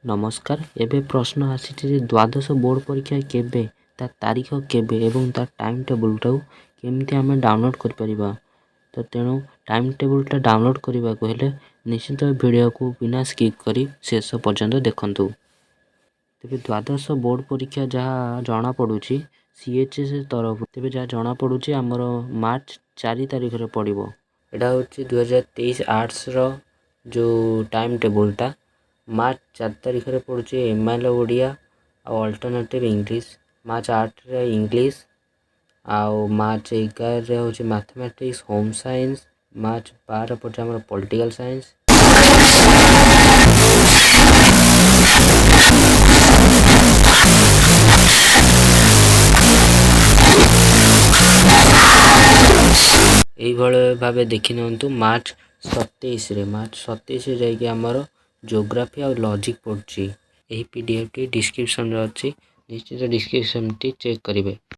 ନମସ୍କାର। ଏବେ ପ୍ରଶ୍ନ ଆସିଛି ଯେ ଦ୍ୱାଦଶ ବୋର୍ଡ଼ ପରୀକ୍ଷା କେବେ, ତା ତାରିଖ କେବେ ଏବଂ ତା ଟାଇମ୍ ଟେବୁଲ୍ଟାକୁ କେମିତି ଆମେ ଡାଉନଲୋଡ଼୍ କରିପାରିବା। ତ ତେଣୁ ଟାଇମ୍ ଟେବୁଲ୍ଟା ଡାଉନଲୋଡ଼୍ କରିବାକୁ ହେଲେ ନିଶ୍ଚିତ ଭିଡ଼ିଓକୁ ବିନା ସ୍କିପ୍ କରି ଶେଷ ପର୍ଯ୍ୟନ୍ତ ଦେଖନ୍ତୁ। ତେବେ ଦ୍ୱାଦଶ ବୋର୍ଡ଼ ପରୀକ୍ଷା ଯାହା ଜଣାପଡ଼ୁଛି CHSE ତରଫରୁ, ତେବେ ଯାହା ଜଣାପଡ଼ୁଛି ଆମର ମାର୍ଚ୍ଚ 4 ତାରିଖରେ ପଡ଼ିବ। ଏଇଟା ହେଉଛି 2023 ଆର୍ଟ୍ସର ଯେଉଁ ଟାଇମ୍ ଟେବୁଲ୍ଟା। ମାର୍ଚ୍ଚ 4 ତାରିଖରେ ପଡ଼ୁଛି MIL Odia ଆଉ ଅଲ୍ଟରନେଟିଭ୍ ଇଂଲିଶ। ମାର୍ଚ୍ଚ 8ରେ ଇଂଲିଶ, ଆଉ ମାର୍ଚ୍ଚ 11ରେ ହେଉଛି ମ୍ୟାଥମେଟିକ୍ସ, ହୋମ୍ ସାଇନ୍ସ। ମାର୍ଚ୍ଚ 12 ପଡ଼ୁଛି ଆମର ପଲିଟିକାଲ୍ ସାଇନ୍ସ। ଏଇଭଳି ଭାବେ ଦେଖିନିଅନ୍ତୁ, ମାର୍ଚ୍ଚ 27ରେ ଯାଇକି ଆମର ଜୋଗ୍ରାଫି ଆଉ ଲଜିକ୍ ପଡ଼ୁଛି। ଏହି PDFଟି ଡିସ୍କ୍ରିପ୍ସନ୍ରେ ଅଛି, ନିଶ୍ଚିତ ଡିସ୍କ୍ରିପ୍ସନ୍ଟି ଚେକ୍ କରିବେ।